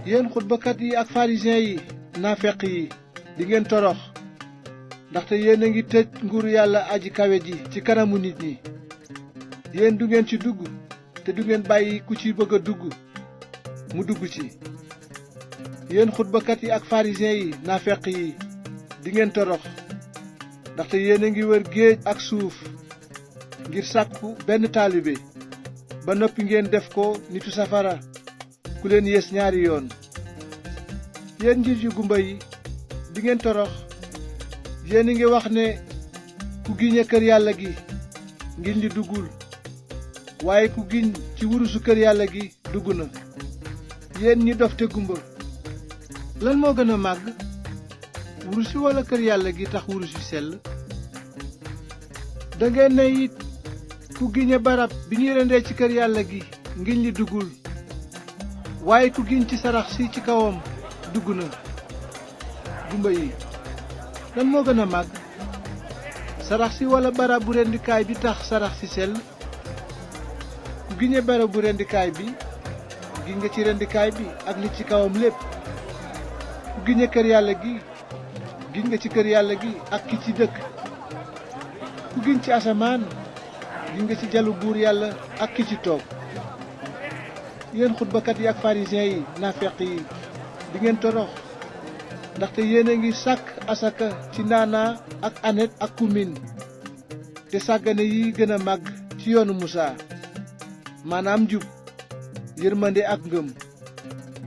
yéen xutbakat yi ak pharisiens yi naafeq yi di ngeen torox ndaxte yéen a ngi tëj nguuru yàlla aji kawe ji ci kanamu nit ñi. yéen du ngeen ci dugg te du ngeen bàyyi ku ci bëgg a dugg mu dugg ci. yéen xutbakat yi ak pharisiens yi naafeq yi di ngeen torox ndaxte yéen a ngi wër géej ak suuf ngir sàkku benn taalibe ba noppi ngeen def ko nitu safara ku leen yées ñaari yoon. yéen njiit yu gumba yi di ngeen torox yéen a ngi wax ne ku giñe kër yàlla gi ngiñ li duggul waaye ku giñ ci wurusu kër yàlla gi dugg na. yéen ñi dof te gumba lan moo gën a màgg wurus wi walla kër yàlla gi tax wurus wi sell? dangeen ne it ku giñe barab bi ñuy rendee ci kër yàlla gi ngiñ li duggul waaye ku giñ ci sarax si ci kawam dugg na. gumba yi lan moo gën a màgg sarax si walla barab bu rendikaay bi tax sarax si sell? ku giñe barab bu rendikaay bi giñ nga ci rendikaay bi ak li ci kawam lépp. ku giñe kër yàlla gi giñ nga ci kër yàlla gi ak ki ci dëkk. ku giñ ci asamaan giñ nga ci jalu buur yàlla ak ki ci toog. yéen xutbakat yi ak pharisiens yi naafeq yi di ngeen torox ndaxte yéen a ngi sàkk asaka ci naanaa ak anet ak kumin te sàggane yi gën a màgg ci yoonu Musaa maanaam njub yërmande ak ngëm.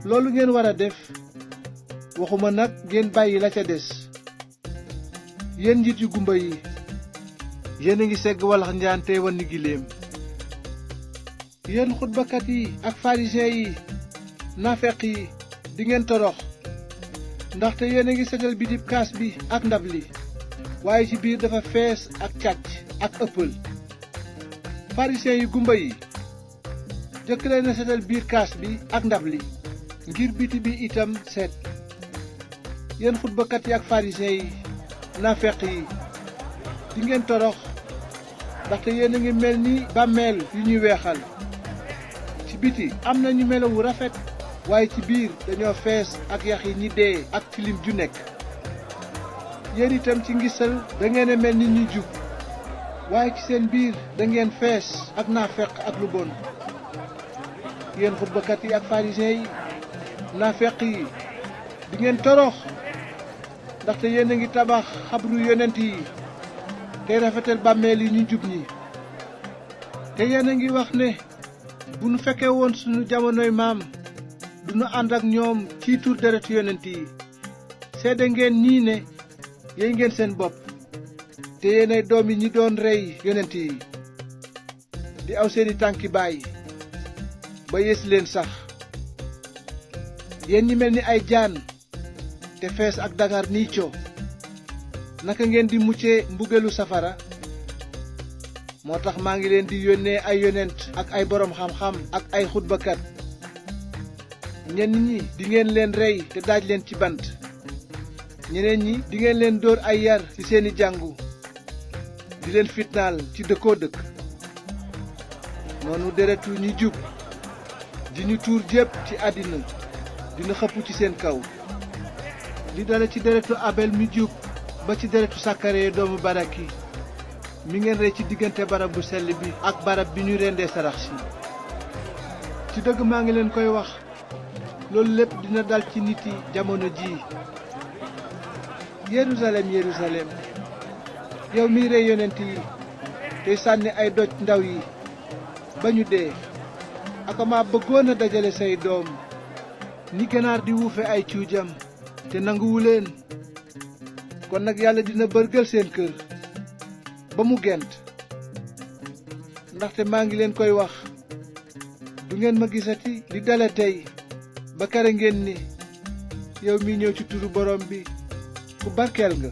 loolu ngeen war a def waxuma nag ngeen bàyyi la ca des. yéen njiit yu gumba yi yéen a ngi segg walax njaan te wanni giléem. yéen xutbakat yi ak pharisiens yi naafeq yi di ngeen torox ndaxte yéen a ngi setal bidib kaas bi ak ndab li waaye ci biir dafa fees ak càcc ak ëppal. pharisiens yu gumba yi jëkk leen a setal biir kaas bi ak ndab li ngir biti bi itam seet. yéen xutbakat yi ak pharisiens yi naafeq yi di ngeen torox ndaxte yéen a ngi mel ni bàmmeel yu ñuy weexal. ci biti am na ñu melawu rafet waaye ci biir dañoo fees ak yax yi ñi dee ak tilim ju nekk. yéen itam ci ngisal dangeen a mel ni ñu jub waaye ci seen biir dangeen fees ak naafeq ak lu bon. yéen xutbakat yi ak pharisiens yi naafeq yi di ngeen torox ndaxte yéen a ngi tabax xabru yonent yi tey rafetal bàmmeel yi ñu jub ñi. te yéen a ngi wax ne bu nu fekkee woon sunu jamonoy maam du nu ànd ak ñoom ciy tuur deretu yonent yi. seede ngeen ñii ne yey ngeen seen bopp te yéenay doom yi ñi doon rey yonent yi di aw seeni tànki baay ba yées leen sax. yéen ñi mel ni ay jaan te fees ak dangar nii co naka ngeen di muccee mbugelu safara? moo tax maa ngi leen di yónnee ay yonent ak ay boroom xam-xam ak ay xutbakat. ñenn ñi di ngeen leen rey te daaj leen ci bant ñeneen ñi di ngeen leen dóor ay yar ci seeni jàngu di leen fitnaal ci dëkkoo dëkk. noonu deretu ñi jub di ñu tuur jépp ci àddina dina xëppu ci seen kaw. li dale ci deretu Abel mi jub ba ci deretu Sakare doomu Baraki mi ngeen rey ci diggante barab bu sell bi ak barab bi ñu rendee sarax si. ci dëgg maa ngi leen koy wax loolu lépp dina dal ci nit yi jamono jii. Yerusalem Yerusalem yow miy rey yonent yi tey sànni ay doj ndaw yi ba ñu dee. aka ma bëggoon a dajale say doom ni ganaar di wuufe ay cuujam te nanguwu leen. kon nag yàlla dina bërgël seen kër ba mu gent. ndaxte maa ngi leen koy wax du ngeen ma gisati li dale tey ba kare ngeen ni yow mi ñëw ci turu borom bi ku barkeel nga.